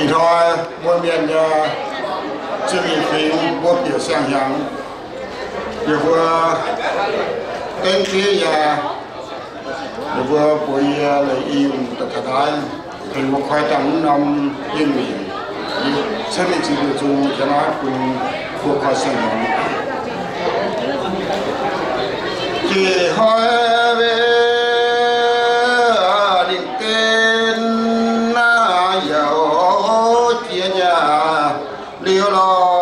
Ih hnoi mbuo mienh nyei zingh fingx mbuo bieqc siang-hnyangx, yie mbuo dengv jiex yaac yie mbuo mbuox yie leiz i nyungc daaih taux naaiv, tengx mbuo koi dangh mv norm yinh mingh, yie cuotv mingh zinh mbuo zung jiex naaiv bun mbuo koi siang-hnyangx. Jiex hnoi mbe ninh gen naaiv yaac jiex nyei liuz lorqc.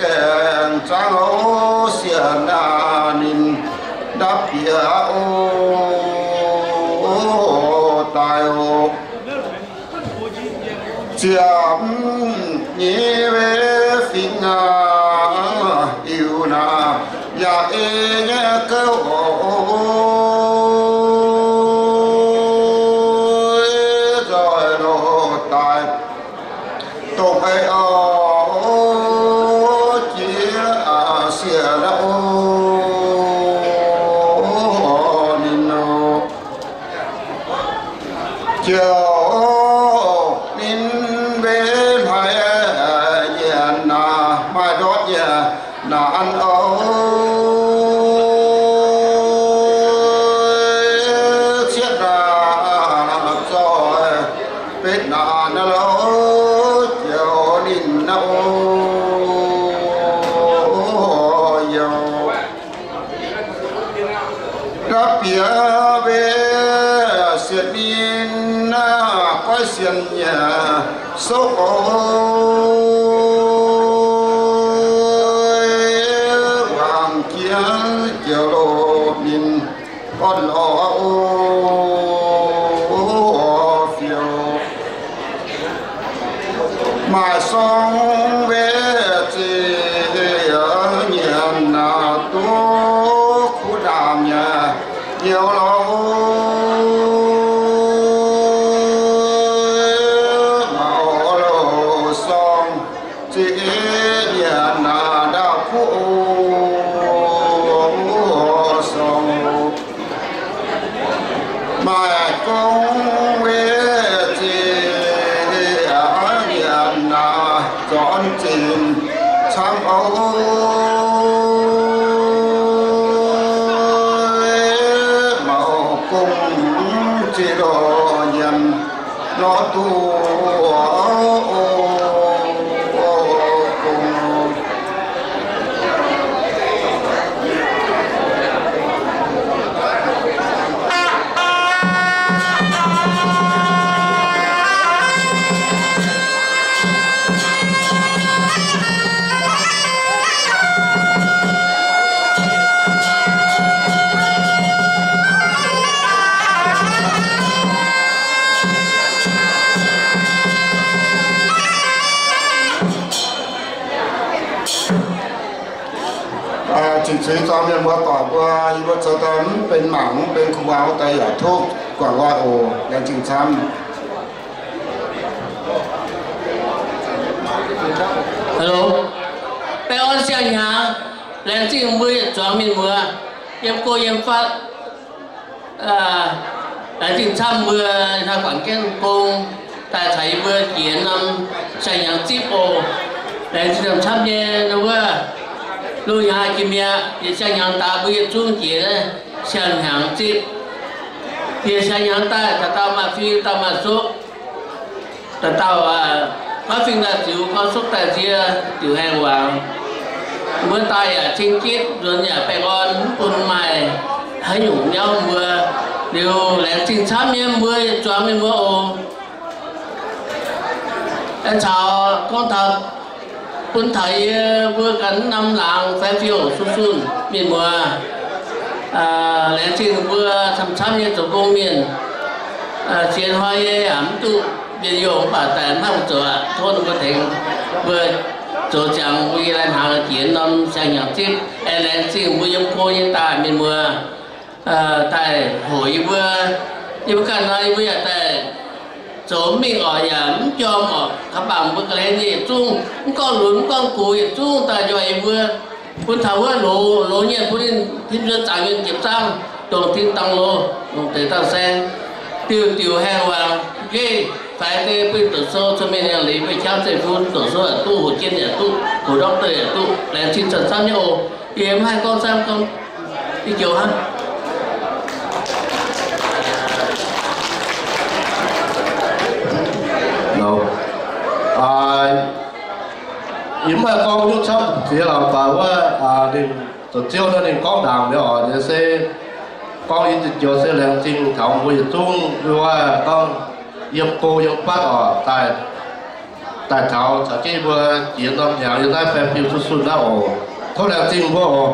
Gaengh zangv oc, sienx naaic ninh ndapv bieqc oc, daaih oc. Ziepc nyeic fingx aac, iu naaic yaac ei nyei gouv oc, nzoih loz daaih dongh ei oc, jiex sienx oc, ninh oc. Ziouc ninh mbenc haic nyanc naaic, maaih ndortv nyanc naaic oc. Cietv naaic zoih betv naaic loz, ziouc ninh naaic oc, youc ndapv bieqc mbe sienx ninh naaic, goiv sienx nyanc soqv oc. Wangc jienv ziouc longc ninh orn lorz oc, fiouc. Maaih sorng mbe zeiv nyanc naaic, duqv kuv ndaangc nyei nyouz lorqc. Maaih orv loz sorng zeiv nyanc naaic, ndaauv kuv oc, sorng oc. Maaih gong mbe zeiv nyanc naaic, zornc zinh camv oc. Maux gong mv zeiz lorh nyanc lorh duqv oc, gong. Zinh zuiz zuangx mienh muoz doic mbuo, yie mbuo zoux daaih mv benx mangc mv benx kuh muangx wuov deix yaac tov guangc nqoi oc. Laengz zingh camv. Hello, baengh orn siang-hnyangx. Laengz zingh mbuo yietc zuangx mienh muoz yiem go yiem fatv. Laengz zingh camv mbuo hnoi guangc jienv gong daaih caux yie mbuo jiex norm siang-hnyangx zipv oc. Laengz zingh camv nyei wuov, lungh hnyangx jiex mi'aqv, jiex siang-hnyangx daaih mbuo yietc zungv jiex siang-hnyangx zipv. Jiex siang-hnyangx daaih taux dauh maaih fim dauh maaih soqv. Dauh dauh, gorngv fing daaih ziux, gorngv suqv daaih nzie, diuc haengh wangc. Mbuo daaih yaac cing-jitv, nzuonx yaac baengh orn, mv bun maaih haaix nyungc nyauv mbuo. Liuz laengz zingh camv nyei mbuo yietc zuangx mienh mbuo oc. Caux gorngv taux bun taux yie mbuo ganh norm laangz fai fiouv suv sunh mienh muoz, laengz zingh mbuo camv-camv nyei zoux gong mienh. Ziex hnoi yie yaac mv duqv mienh youh mv baac daaih hnangv zoux aqv. Tov ninh mbuo tengx mbuo zoux ziangx mbuo yie lai hnaangx jiex norm siang-hnyangx zipv. Aengx laengz zingh mbuo yiem go nyei daaih mienh muoz daaih hoqc yie mbuo. Yie mbuo ganh nor yie mbuo yaac daaih zoux mingh oc, yaac mv njormh oc. Kaax bangc mbuo ga'hlen nyei yietc zungv, mv gorngv lunx mv gorngv gox yietc zungv daaih njoih yie mbuo, bun taux wuov loz, loz nyienh bun ninh tim nzuonx zaangc nyienh jiepc zaangv, dongh tin dangx loz, dongh deix dauh saeng, diuh diuc haengh wangc, nqeiv faix deix bun doqc sou, cong-mengh liangx-liz, mbuo qangv zeiv-fun, doqc sou yaac duqv, hoqc jienv yaac duqv, hoqc ndortv deix yaac duqv, laengz zingh camv-camv nyei oc. Yie mv haih gorngv camv gorngv i joux hnangv. Yie mv haih gorngv nyungc camv ziex lorqc, mv baac wuov ninh zoux ziouv naaiv ninh gorngv ndaangc mi'aqv oc. Yie se gorngv yie zinh joux se laengz zingh taux mbuo yietc zungv wuov gorngv yiem go yiem fatv oc, daaih, daaih taux caux jienv yie mbuo jiex norm hnyangx yiem naaiv baeng fiuv suv sunh naaiv oc. Tov laengz zingh mbuo oc.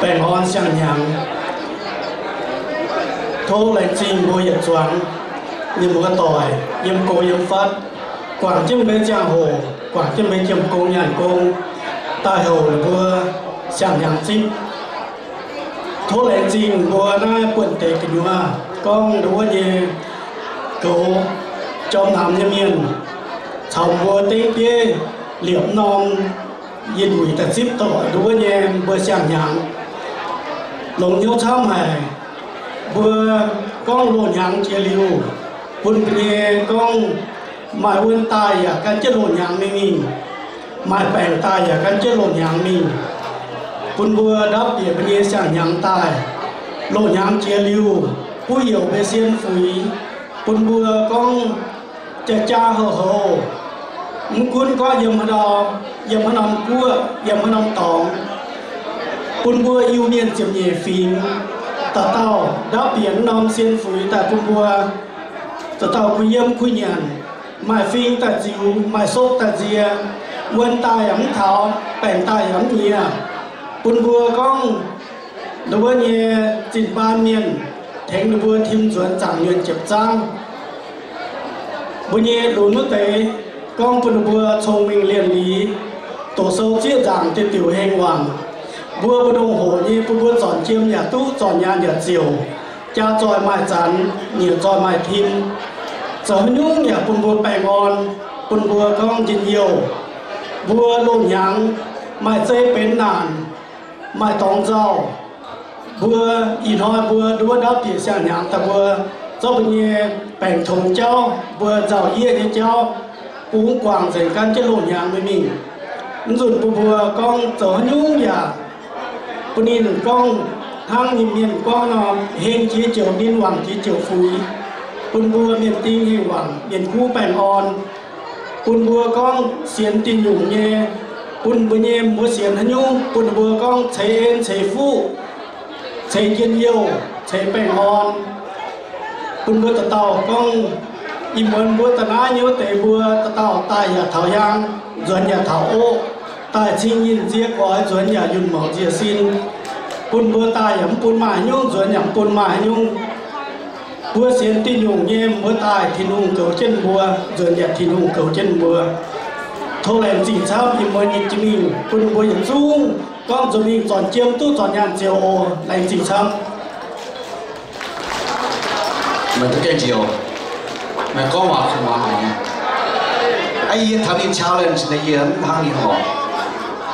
Baengh orn siang-hnyangx. Tov laengz zingh mbuo yietc zuangx mienh muoz doic yiem go yiem fatv, guangc jienv mbuo nyei ziangh hoc, guangc jienv mbuo nyei jiemh gong nyaanh gong, daaih houc ninh mbuo siang-hnyangx zipv. Tov laengz zingh mbuo naaiv buonv-deix gu'nyuoz gorngv nduov nyei goux jorm namx nyei mienh caux mbuo dengv bieiv liepc norm yinh wuic daaih zipv doic nduov nyei mbuo siang-hnyangx. Longx hnyouv camv haic, mbuo gorngv loz-hnyangx jiex liuz, bun mbuo nyei gorngv maaih wuon daaih yaac gan jienv loz-hnyangx mingh mingh, maaih baengc daaih yaac gan jienv loz-hnyangx mingh, bun mbuo ndapv bieqc mbuo nyei siang-hnyangx daaih. Loz-hnyangx jiex liuz, buov youc mbuo sien fuix, bun mbuo gorngv jaa jaa houc houc, mv gunv gorngv yiem haaix norm, yiem haaix norm guoqv, yiem haaix norm dorngx, bun mbuo Iu-Mienh ziepc nyeic fingx dauh dauh ndapv bieqc norm sien fuix daaih bun mbuo dauh dauh kuh yiem kuh nyanc, maaih fing daaih ziux, maaih sopv daaih nzie, wuon daaih yaac mv taux, baengc daaih yaac mv nyiex, bun mbuo gorngv nduov nyei zinh baan mienh tengx ninh mbuo tim nzuonx zaangc nyienh jiepc zaangv. Mbuo nyei lunx wuov deix gorngv bun ninh mbuo cong-mengh lienh liz, doqc sou zieqv nzaangc diuh diuc heng wangc. Mbuo mbu'ndongx hoqc nyei bun mbuo zornc jiem yaac duqv, zornc nyaanh yaac ziouc, jaa zoih maaih zanx, nyiec zoih maaih tim. Zoux haaix nyungc yaac bun mbuo baengh orn, bun mbuo gorngv njien-youh. Mbuo loz-hnyangx maaih zei benx naanc, maaih dorngx nzauh. Mbuo ih hnoi mbuo nduov ndapv bieqc siang-hnyangx daaih mbuo zorqv mbuo nyei baengc tongx jauv, mbuo nzauh yieqv nyei jauv, bungx guangc nzengc gan jienv loz-hnyangx mingh. Mv nzunc bun mbuo gorngv zoux haaix nyungc yaac bun ninh gorngv hnangv nyei mienh gorngv nor, heng jiex joux ninh, wangc jiex joux fuix, bun mbuo mienh ding hengh wangc, mienh guv baengh orn. Bun mbuo gorngv sienx Tin-Hungh nyei, bun mbuo nyei mbuo sienx haaix nyungc, bun mbuo gorngv ceix en ceix fuqv, ceix njien-youh, ceix baengh orn. Bun mbuo dauh dauh gorngv, ih muonz mbuo da'naaiv nyei wuov deix mbuo dauh dauh daaih yaac taux hiaang, nzuonx yaac taux oqv, daaih cing nyinh nzie goix, nzuonx yaac yunh mouc nzie sin. Bun mbuo daaih yaac mv bun maaih haaix nyungc, nzuonx yaac mv bun maaih haaix nyungc. Mbuo sienx Tin-Hungh nyei, mbuo daaih Tin-Hungh goux jienv mbuo, nzuonx yaac Tin-Hungh goux jienv mbuo. Tov laengz zingh camv ih muonz nyei jiex mingh bun mbuo yietc zungv gorngv nzuonx mingh zornc jiem duqv, zornc nyaanh ziouc oc. Laengz zingh camv. Meih duqv gaengh njoux, meih gorngv waac kungx muangx haic nyei. Aa, yie taux ninh challenge naaiv, yie mv hnangv ninh horpc.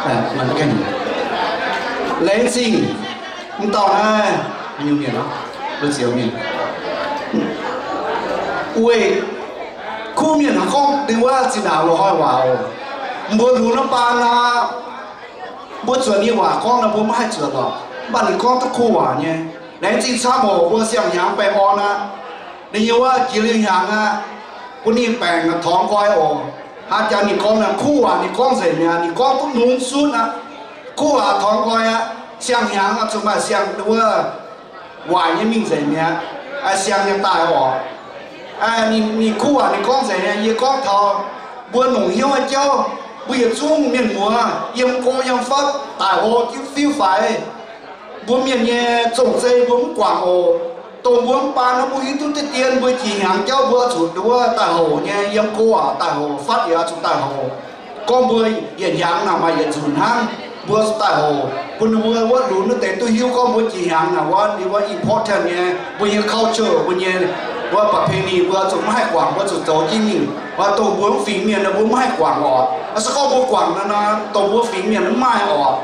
Meih duqv gaengh njoux. Laengz zingh. Mv dauh naaiv, haaix nyungc mienh nor, mbuo zioux mienh. Weic kuv mienh haiz gorngv ninh wuov zinh ndaangc loz-hnoi waac oc. Mbuo lungz naaiv baan aqv, mbuo zuotc ninh waac gorngv nor, mbuo maiv haih zuotc lorqc. Mv baac ninh gorngv duqv kuv waac nyei. Laengz zingh camv oc, mbuo siang-hnyangx baengh orn aqv. Ninh nyei wuov jiex liuz hnyangx aqv, bun ninh baengc torngx nqoi oc. Hnangv jaax ninh gorngv naaic, kuv waac ninh gorngv nzengc mi'aqv, ninh gorngv duqv nungx zunv aqv. Kuv waac torngx nqoi aqv, siang-hnyangx oix zuqc maaih siang wuov waaic nyei mingh nzengc mi'aqv. Siang nyei daaih oc. Ninh kuv waac ninh gorngv nzengc mi'aqv. Yie gorngv taux mbuo longc hnyouv nyei jauv, mbuo yietc zungv mienh muoz yiem go yiem fatv daic hoc diuv fiuv faix. Mbuo mienh nyei zong-zei mbuo mv guangc oc. Dongh mbuo mv baan nor mbuo hiuv duqv diqv dien, mbuo jiex hnyangx jauv mbuo zuqc nduov daaih houc nyei, yiem go aac daaih houc, fatv yaac zuqc daaih houc. Gorngv mbuo yietc hnyangx naaic maaih yietc nzunc hnangv, mbuo zuqc daaih houc bun ninh mbuo wuov lunx wuov deix duqv hiuv gorngv mbuo jiex hnyangx naaic wuov, ninh wuov important nyei, mbuo nyei culture, mbuo nyei wuov ประเพณี mbuo zuqc mv haih guangc, mbuo zuqc zoux jienv mingh. Wuov dongh mbuo mv fingx mienh nor mbuo mv haih guangc oc. Se gorngv mbuo guangc nor, dongh mbuo fingx mienh mv maaih oc.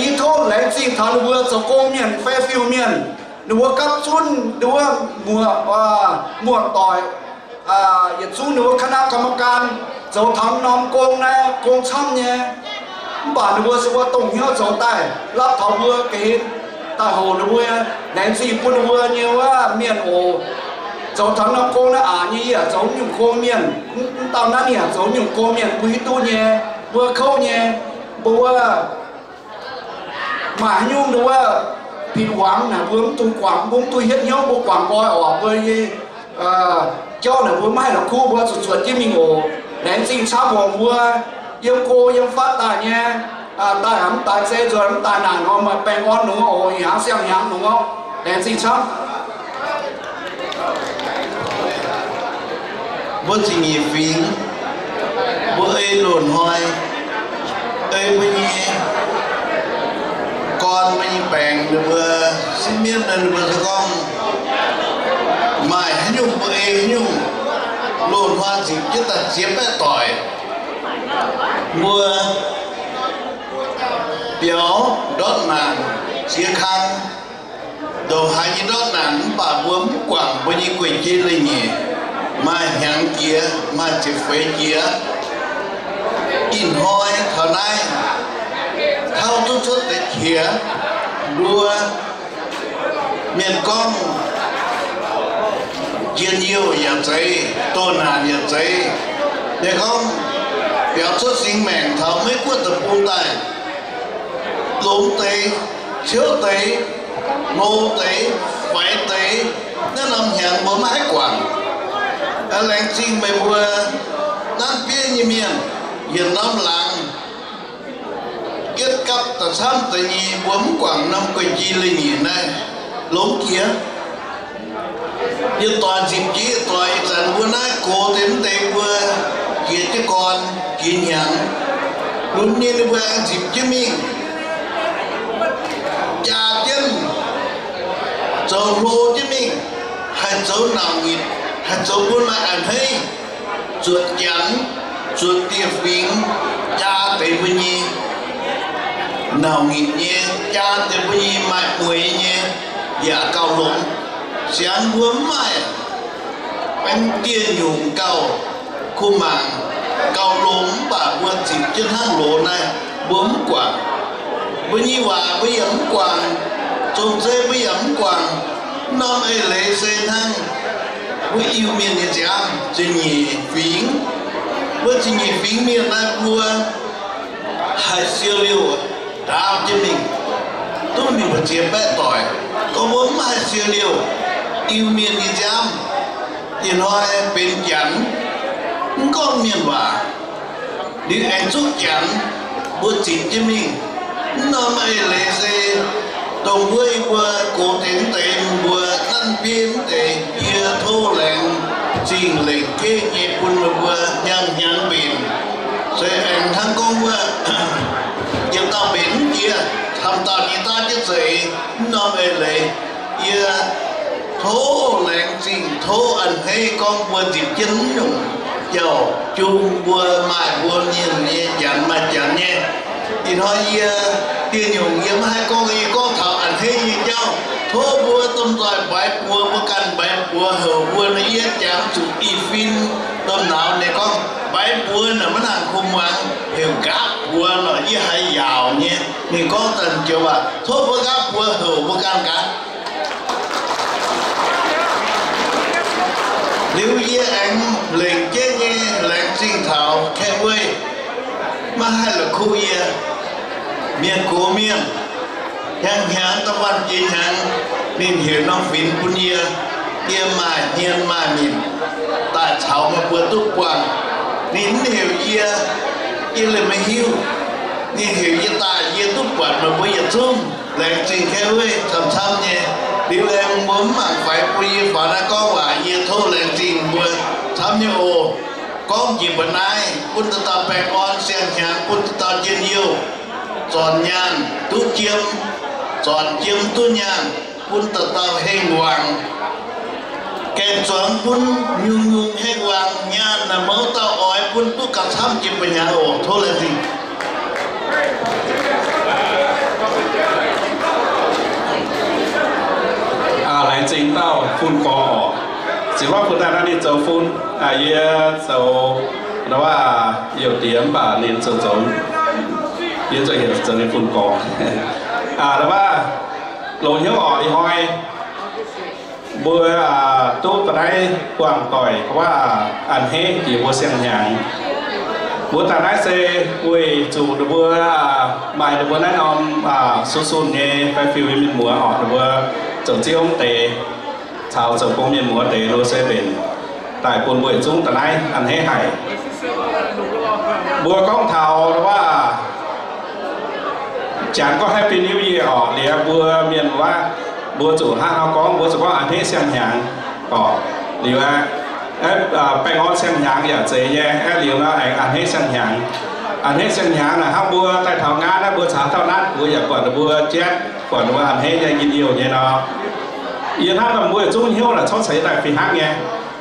Yie tov laengz zingh taux ninh mbuo zoux gong mienh fai fiuv mienh, ninh mbuo gapv zunv ninh wuov muoz-doic, yietc zungv ninh mbuo คณะกรรมการ zoux taux norm gong naaiv gong camv nyei. Mv baac ninh mbuo se mbuo dongh hnyouv zoux daaih, lapv taux mbuo ga'hlen daaih houc ninh mbuo. Laengz zingh bun ninh mbuo nyei wuov mienh oc. Zoux taux norm gong naaiv aqc nyei, yie yaac zoux nyungc gong mienh, mv dauh naaiv ninh yaac zoux nyungc gong mienh, mbuo hiuv duqv nyei, mbuo kouv nyei, mbuo wuov maaih haaix nyungc nduov ผิดหวัง naaic mbuo mv dungx guangc, mbuo mv dungx hietv hnyouv, mbuo guangc nqoi oc. Mbuo nyei jauv naaic mbuo mv haih la'kuqv, mbuo zuqc zuotc jienv mingh oc. Laengz zingh camv oc mbuo. Yiem go yiem fatv daaih nyei, daaih mv daaih zei nzuonx, mv daaih naaic nor maaih baengh orn nor oc, ih hnyangx siang-hnyangx nor. Laengz zingh camv. Mbuo ziepc nyeic fingx, mbuo ei loz-hnoi, ei mbuo nyei gorn, mbuo nyei baengc, ninh mbuo sieqv mienv, ninh mbuo se gorngv maaih haaix nyungc mbuo ei haaix nyungc. Loz-hnoi ziepc jienv daaih ziex baeqv doic, mbuo biaux ndortv naanc ziex kang, ndongc haaix nyei ndortv naanc, mv baac mbuo mv guangc mbuo nyei guei-jeiv leiz-nyeic. Maaih hnyangx jiex, maaih ziepc feix jiex. Ih hnoi taux naaiv, tauv duqv cuotv deix qiex, mbuo mienh gorngv njien-youh yaac zeiz, doh naanc yaac zeiz. Ninh gorngv biaux cuotv singx maengc taux Meiv Guoqv deic-bung daaih, longx deix, ciouv deix, hlo deix, faix deix, naaiv norm hnyangx mbuo maiv haih guangc. Laengz zingh meih mbuo nanv bieiv nyei mienh, yietc norm laangz yietv gapv da'camv deix nyei, mbuo mv guangc norm guei-jeiv leiz-nyeic naaiv longx jiex. Yietc doic nzipc jiex yietc doic, ih zanc mbuo naaiv gox deix mv deix mbuo jiex jienv gorn jiex hnyangx, lunx nyei ninh mbuo aengx nzipc jienv mingh, jaa jienv, zoux hlo jienv mingh, haih zoux nauc nyitc, haih zoux bun maaih a'hneiv, zuotc janx, zuotc dieh fingx, jaa deix mbuo nyei nauc nyitc nyei, jaa deix mbuo nyei maaih mueiz nyei, yaac gauh longx. Siangx mbuo mv maaih, aengx dieh nyungc gauh kuh mangc gauh longx, mv baac mbuo nzipc jienv hnangv loz naaiv mbuo mv guangc. Mbuo nyei waac mbuo yaac mv guangc, zong-zei mbuo yaac mv guangc. Mv norm eix leiz se hnangv mbuo Iu-Mienh nyei nziaamv ziepc nyeic fingx. Mbuo ziepc nyeic fingx mienh naaiv mbuo haih siou liouh ndaauv jienv mingh, duqv mingh mbu'ziex baeqv doic. Gorngv mbuo mv haih siou liouh Iu-Mienh nyei nziaamv, ih hnoi benx janx, mv gorngv mienh waac, liuz aengx zuqv janx, mbuo zipc jienv mingh. Mv norm eix leiz se dongh wuov yie mbuo gox deix mv deix, mbuo nanv bieiv mv deix, yie tov laengz zingh lengc jeiv nyei bun meih mbuo hnyangx-hnyangx mbenc. Se aengx hnangv gorngv wuov, yietc dauh mbenc mv jiex, camv dauh nyei daav jienv zeix. Mv norm eix leiz yie tov laengz zingh, tov a'hneiv gorngv mbuo nzipc jienv nyungc jauv-jung mbuo maaih mbuo mienh nyei janx maaih janx nyei. Ih hnoi yie dieh nyungc yie maiv haih gorngv, yie gorngv taux a'hneiv nyei jauv. Tov mbuo domh nzoih mbaiv buoz, mbuo ganh mbaiv buoz houc mbuo nor, yie jangx zuqc ih fin domh nauz ninh gorngv mbaiv buoz naaic maiv nangc kuh muangx, heuc nqaapv buoz nor yie haiz yaauc nyei. Ninh gorngv daaih joux waac, tov mbuo nqaapv buoz houc mbuo ganh nqaapv. Liuz yie aengx lengc jeiv nyei laengz zingh taux Kaeqv Weiv, maiv haih la'kuqv yie. Mienh gox mienh, hnyangx hnyangx da'faanh jiex hnyangx, ninh heuc norm finx bun yie. Yie maaih hmien maaih minc daaih caux meih mbuo duqv buangh. Ninh mv heuc yie, yie liemh maiv hiuv. Ninh heuc yie daaih, yie duqv buatc meih mbuo yietc zungv. Laengz zingh Kaeqv Weiv camv-camv nyei. Liuz aengx mbuo mv mangc faix bun yie faaux naaiv gorngv waac, yie tov laengz zingh mbuo camv nyei oc. Gorngv njiec mbuo naaiv bun dauh dauh baengh orn siang-hnyangx, bun dauh dauh njien-youh, zornc nyaanh duqv jiem, zornc jiem duqv nyaanh, bun dauh dauh hengh wangc. Gaeng zuangx bun nyungc-nyungc hengh wangc, nyaanh naaic mouz dauh oix bun duqv gauh camv jiex mbuo hnyangx oc. Tov laengz zingh. Laengz zingh dauh fun-gorx oc. Ziouc maiv fun daaih naaiv ninh zoux fun. Yie zoux, ndau wuov, youh diex mv baac ninh zoux zoux, yie zoux heuc zoux ninh fun-gorx. Ndau wuov, longx hnyouv oc. Ih hnoi mbuo duqv daaih naaiv buangh doic wuov, a'hneiv jiex mbuo siang-hnyangx. Mbuo daaih naaiv se weic zuqc ninh mbuo maaih ninh mbuo naaiv norm sun-sun nyei fai fiuv mienh muoz oc, ninh mbuo zoux ziouv deix caux zoux gong mienh muoz deix lo se mbenc daaih bun mbuo yietc zungv daaih naaiv a'hneiv haic. Mbuo gorngv taux wuov, jangx gorngv Happy New Year oc, liuz mbuo mienh wuov, mbuo zuqc hnangv nor gorngv, mbuo zuqc gorngv a'hneiv siang-hnyangx oc. Liuz aeqv, baengh orn siang-hnyangx yaac zeiz nyei, aeqv, liuz nor aengx a'hneiv siang-hnyangx. A'hneiv siang-hnyangx naaic hnangv mbuo daaih taux ngaanv naaiv, mbuo caux haaix dauh naaiv mbuo yaac buatc ninh mbuo jatv, buatc ninh mbuo a'hneiv nyei, njien-youh nyei nor. Yie hnamv nor mbuo yietc zungv hnyouv naaic corc ceix daaih fih hnangv nyei.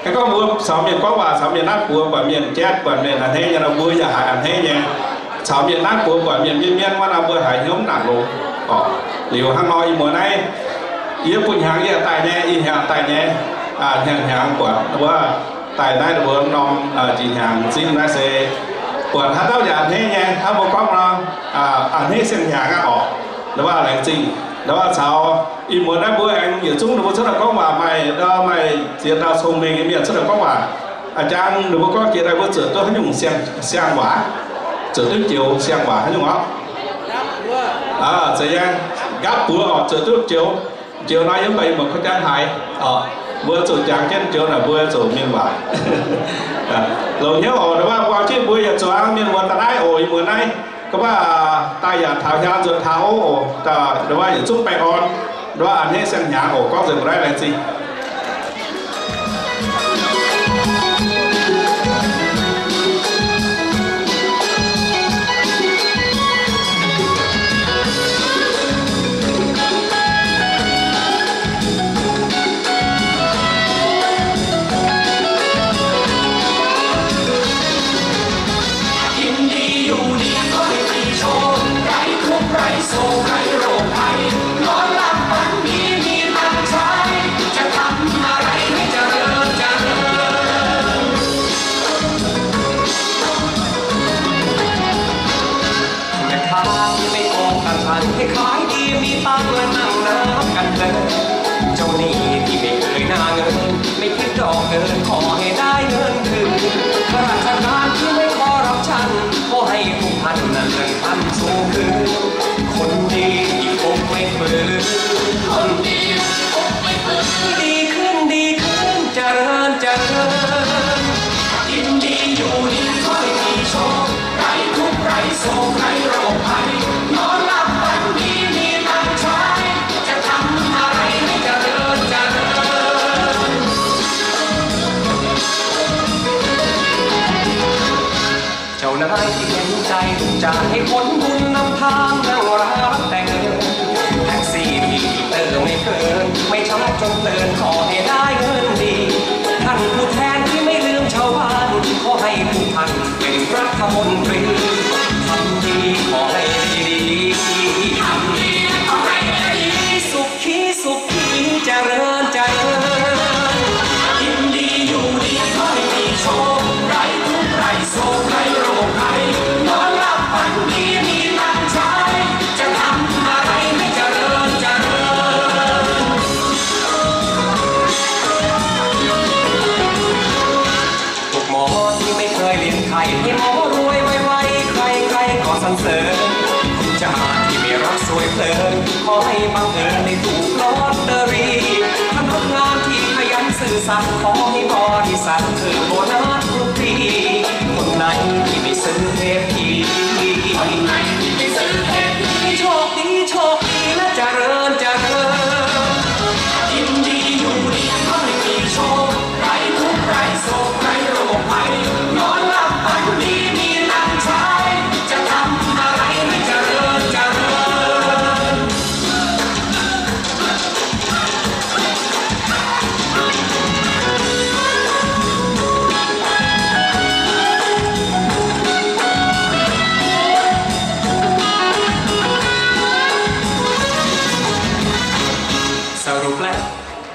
Hnangv gorngv mbuo caux mienh gorngv waac, caux mienh naaiv buoz buatc mienh jatv, buatc mienh a'hneiv nyei nor, mbuo yaac haiz a'hneiv nyei. Caux mienh naaiv buoz buatc mienh mienv mienv wuov nor, mbuo haiz hnyouv mv nangc longx oc. Liuz hnangv nor ih muonz naaiv, yie bun hnyangx yie daaih nyei, ih hnyangx daaih nyei, hnyangx hnyangx buatc wuov, daaih naaiv mbuo norm jiex hnyangx zipv naaiv se buatc haaix dauh yaac a'hneiv nyei. Hnangv mbuo gorngv nor, a'hneiv siang-hnyangx aqv oc. Ndau wuov laengz zingh. Ndau wuov caux ih muonz naaiv mbuo aengx yietc zungv ninh mbuo cuotv daaih gorngv waac, maaih ndau, maaih ziex dauh cong-mengh nyei mienh cuotv daaih gorngv waac. A'jang ninh mbuo gorngv jiex daaih mbuo zuotc duqv haaix nyungc siang-waac, zuotc duqv joux siang-waac haaix nyungc oc. Zeiz nyei, nqaapv buoz oc, zuotc duqv joux. Joux nor yiem mbuo kaux jangv haaix oc. Mbuo zuqc jangx jienv joux naaic mbuo zuqc mienh waac. Longc hnyouv oc, ndau wuov buangh jienv mbuo yietc zuangx mienh muoz daaih naaiv oc. Ih muonz naaiv gorngv waac daaih yaac taux hiaang nzuonx taux oc. Ndau wuov yietc zungv baengh orn, ndau wuov a'hneiv siang-hnyangx oc. Gorngv nzengc mbuo naaiv laengz zingh.แม่ค้าที่ไม่โกงกันฉัน ให้ขายดีมีตังค์และนั่งนับกันเพลิน เจ้าหนี้ที่ไม่เคยหน้าเงิน ไม่คิดดอกเกิน ขอให้ได้เงินคืน ข้าราชการที่ไม่คอร์รัปชัน ขอให้ทุกท่านนั้นเลื่อนขั้นสูงขึ้น คนดีที่คบไม่เปื้อน คนดีที่คบไม่เปื้อน ดีขึ้น ดีขึ้น เจริญ เจริญ กินดีอยู่ดีค่อยมีโชค ไร้ทุกข์ไร้โศกไร้โรคภัย นอนหลับฝันดีมีตังค์ใช้ จะทำอะไรให้เจริญเจริญ เจ้านายที่เห็นใจลูกจ้างให้ขนบุญนำทางนั่งรับแต่เงิน แท็กซี่ที่เติมไม่เกิน ไม่ช้าจนเพลิน ขอให้ได้เงินดี ท่านผู้แทนที่ไม่ลืมชาวบ้าน ขอให้ทุกท่านเป็นรัฐมนตรี ทำดีขอให้ได้ดี ทำดีขอให้ได้ดี สุขีสุขีเจริญเจริญ กินดีอยู่ดีค่อยมีโชค ไร้ทุกข์ไร้โศกไร้โรคภัย นอนหลับฝันดีมี เอิญ ขอให้บังเอิญได้ถูกลอตเตอรี่ พนักงานที่ขยันซื่อสัตย์ ขอให้บริษัทเธอโบนัสทุกปี คนไหนที่ไม่ซื้อเศรษฐี คนไหนที่ไม่ซื้อเศรษฐี โชคดี โชคดี และเจริญ เจริญ ยินดีอยู่ดี ขอให้มีโชค ไร้ทุกข์ไร้โศกไร้โรคภัย นอนหลับฝันดีมีตังค์ใช้ จะทำอะไรให้เจริญเจริญ สรุปแล้ว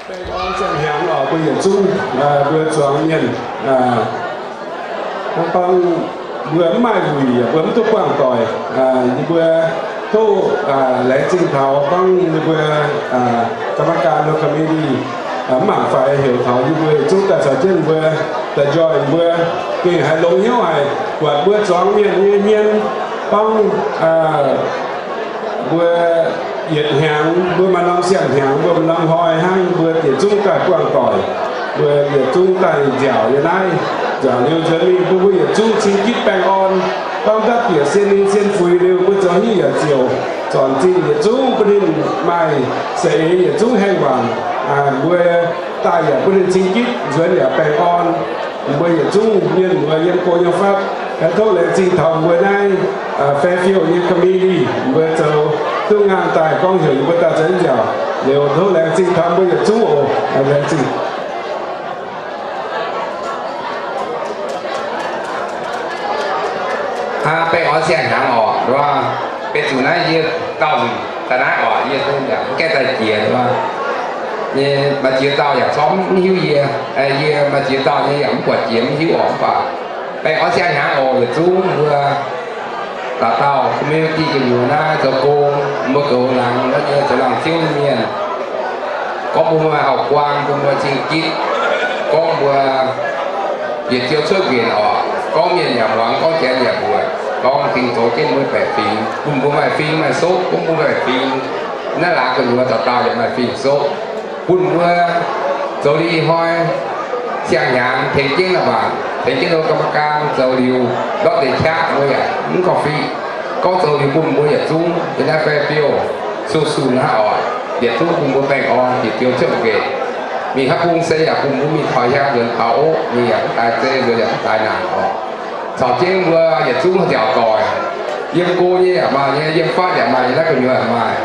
Baengh orn ziangh hnyangx oc, mbuo yietc zungv, mbuo zuangx mienh, hnangv gorngv mbuo mv maaih wuic yaac mbuo mv duqv buangh doic. Yie mbuo tov laengz zingh taux gorngv yie mbuo กรรมการ committee mv mangc faix heuc taux yie mbuo yietc zungv daaih caux jienv mbuo daaih njoih mbuo gengh haiz longx hnyouv haic, buatc mbuo zuangx mienh nyei hmien gorngv mbuo yietc hnyangx, mbuo maaih norm siang-hnyangx, mbuo maaih norm hnoi hnangv, mbuo yietc zungv daaih buangh doic, mbuo yietc zungv daaih nziaauc yiem naaiv, nziaauc liuz nzuonx mingh bun mbuo yietc zungv cing-gitv baengh orn, gorngv ndapv bieqc sien ninh sien fuix liuz, mbuo zoux hingv yaac ziouc zornc zingh yietc zungv bun ninh maaih saeng-eix yietc zungv haengh wangc, mbuo daaih yaac bun ninh cing-gitv, nzuonx yaac baengh orn. Mbuo yietc zungv mienh muoz yiem go yiem fatv, tov laengz zingh taux mbuo naaiv Fairfield nyei committee, mbuo zoux duqv nqaang daaih gorngv heuc yie mbuo daaih zoux nziaauc liuz, tov laengz zingh taux mbuo yietc zungv oc. Laengz zingh. Aa, baengh orn siang-hnyangx oc, nduov, benx zuqc naaiv yie dauh nzunc daaih naaiv oc, yie mv gaengh daaih jiex, nduov, nyei maaih ziex dauh yaac corc mv hiuv yie, yie maaih ziex dauh nyei yaac mv buatc jiex mv hiuv oc, mv baac baengh orn siang-hnyangx oc, yietc zungv mbuo dauh dauh community gu'nyuoz naaiv zoux gong, mbuo goux laangz naaiv nyei zoux laangz ziouv nyei mienh, gorngv mbuo maaih hauv-guaang bun mbuo cing-gitv, gorngv mbuo yietc ziouc cuotv nqenc oc, gorngv mienh yaac muangx, gorngv janx yaac mbuoqc, gorngv dingc zoux jienv mbuo baeqc fingx, bun mbuo maaih fing maaih soqv, gorngv mbuo maaih fing, naaiv laangz gu'nyuoz dauh dauh yaac maaih fing soqv, bun mbuo zoux liuz ih hnoi siang-hnyangx tengx jienv la'maanc, tengx jienv กรรมการ zoux liuz ndortv deix qaqv mbuo yaac mv korv-fiqv. Gorngv zoux liuz bun mbuo yietc zungv yiem naaiv Fairfield sou-sou naaiv oc, yietc zungv bun mbuo baengh orn, yietc zungv cuotv nqenc. Mingh haaix bung se yaac bun mbuo mingh taux hiaang nzuonx taux oqv, mingh yaac mv daaih zei, nzuonx yaac mv daaih naanc oc. Caux jienv mbuo yietc zungv nziaauc doic, yiem go nyei yaac maaih nyei, yiem fatv yaac maaih nyei, naaiv gu'nyuoz yaac maaih.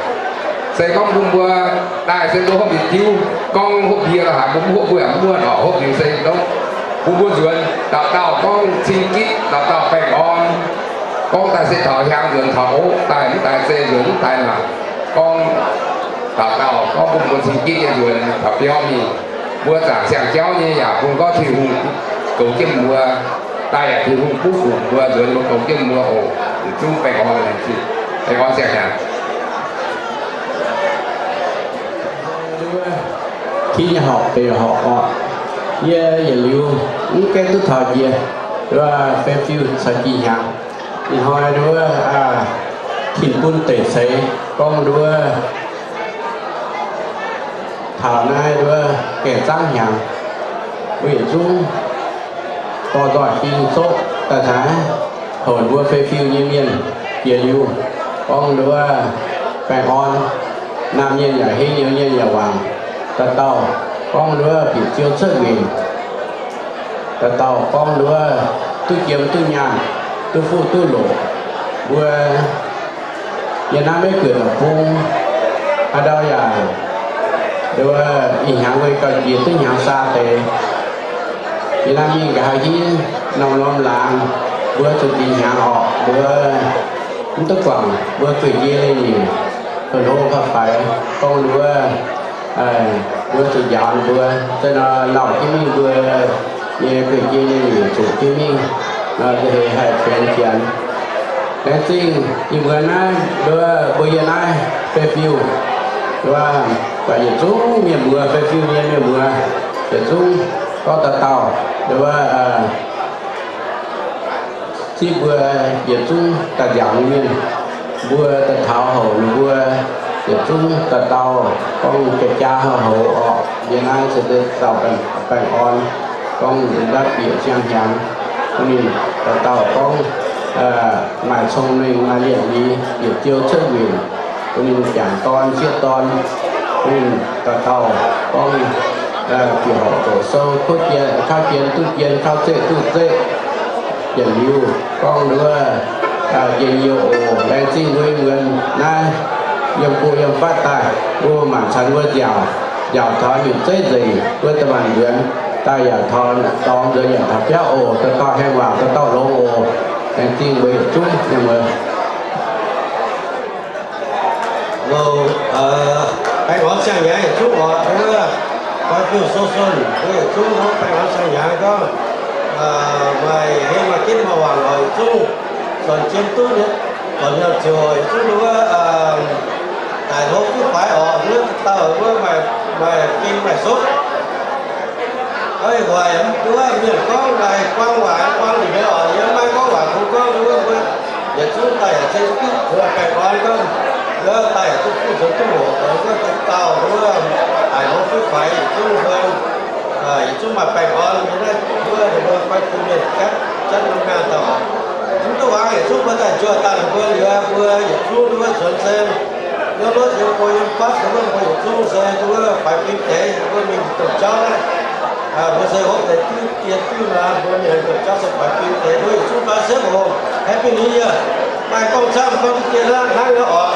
Se gorngv bun mbuo daaih se mbuo hopv yietc diuv, gorngv hopv ndie lorqc haaix, mbuo mv hopv mbuo yaac mv muonh oc. Hopv liuz se dongh bun mbuo nzuonx dauh dauh gorngv cing-gitv, dauh dauh baengh orn, gorngv daaih se taux hiaang nzuonx taux oqv, daaih mv daaih zei, nzuonx mv daaih naanc, gorngv dauh dauh gorngv bun mbuo cing-gitv nyei nzuonx taux biauv mingh. Mbuo zaangc siang-jauv nyei yaac bun gorngv Tin-Hungh goux jienv mbuo, daaih yaac Tin-Hungh butv fuqv mbuo, nzuonx mbuo goux jienv mbuo oc. Yietc zungv baengh orn laengz zingh, baengh orn siang-hnyangx. Nduov, kingx nyei horpc, deix horpc oc. Yie yietc liuz mv gaengh duqv taux jiex nduov Fairfield caux jiex hnyangx. Ih hnoi nduov, aa, Tin-Hungh bun deic ceix gorngv nduov taux naaiv nduov gaengh zangv hnyangx, mbuo yietc zungv dorh nzoih fing soqv daaih taux hoc mbuo Fairfield nyei mienh jiex liuz, gorngv nduov baengh orn, naamh mienh yaac hingh, nyouz mienh yaac wangc, dauh dauh gorngv nduov bieqc ziou cuotv nqenc, dauh dauh gorngv nduov duqv jiem duqv nyaanh, duqv fuqv duqv loqc. Mbuo yiem naaiv Meiv Guoqv deic-bung, haaix ndau yaac nduov ih hnyangx weic gauh jiex duqv hnyangx saa deix. Yiem naaiv mingh nqa'haav hingv norm-norm laangz, mbuo zuqc jiex hnyangx horpc, mbuo mv duqv guangc mbuo gueic njiec leiz-nyeic, hlo hlo faix-faix gorngv nduov, mbuo zuqc njaaux mbuo, se nor lauh jienv mingh mbuo nyei gueic njiec leiz-nyeic zuqc jienv mingh, nduov haiz benx janx. Laengz zingh ih muonz naaiv nduov mbuo yiem naaiv Fairfield, nduov buatc yietc zungv mienh muoz, Fairfield nyei mienh muoz, yietc zungv gorngv dauh dauh nduov zipv mbuo yietc zungv daaih nziaauc nyei mienh. Mbuo daaih taux houc ninh mbuo yietc zungv dauh dauh gorngv jaa-jaa houx-houx orqc. Yie naaiv se dauh baengh orn gorngv ndapv bieqc siang-hnyangx, bun ninh dauh dauh gorngv maaih cong-mengh maaih lienh liz, yietc jiou cuotv njiec, bun ninh jangc dorn sieqv dorn, bun ninh dauh dauh gorngv bieqc horqc doqc sou, kuv jien, kauv jien duqv jien, kauv zeqv duqv zeqv. Yietc liuz gorngv wuov, njien-youh oc, laengz zingh mbuo muonz naaiv yiem go yiem fatv daaih, mbuo mangc caux mbuo nziaauc, nziaauc taux nyutc zeiv nzengc, mbuo da'maanc nzuonx daaih yaac taux dorngx nzuonx yaac taux biauv oc. Dauh dauh haengh waac, dauh dauh longx oc. Laengz zingh mbuo yietc zungv nyei muoz. Baengh orn siang-hnyangx yietc zungv oc. Wuov, koi fiuv-sou sunh, mbuo yietc zungv hnangv baengh orn siang-hnyangx gorngv, maaih heng maaih ginv maaih wangc oc, yietc zungv zornc jiem duqv nyei, zornc nyei ziouc yietc zungv wuov, daic hlo fiuv-faix oc. Wuov dauh wuov maaih gengh maaih sopv. Oix hoic wuov mienh gorngv naaic buang waac buang liuz oc. Yie maiv gorngv waac kungx gorngv wuov mbuo yietc zungv daaih yaac se duqv baengh orn gorngv, wuov daaih yaac duqv fuqv nzuonx duqv hoc, wuov dauh dauh wuov daic hlo fiuv-faix yietc zungv mbuo yietc zungv maaih baengh orn nyei naaiv wuov ninh mbuo fai kuh mienh gapv zatv norm ngaanh dauh. Mv duqv wangc yietc zungv mbuo daaih njuov daaih ninh mbuo liuz, mbuo yietc zungv wuov nzuonx se yiem lotv yiem go yiem fatv wuov mbuo yietc zungv se wuov faix fim deix mbuo mingh domh jauv naaiv. Mbuo se hopv deix diuv dien diuv laanh, mbuo mingh domh jauv se faix fim deix, mbuo yietc zungv fai sepv oc. Happy New Year. Maaih gorngv camv gorngv diqv dien hnangv naaiv oc.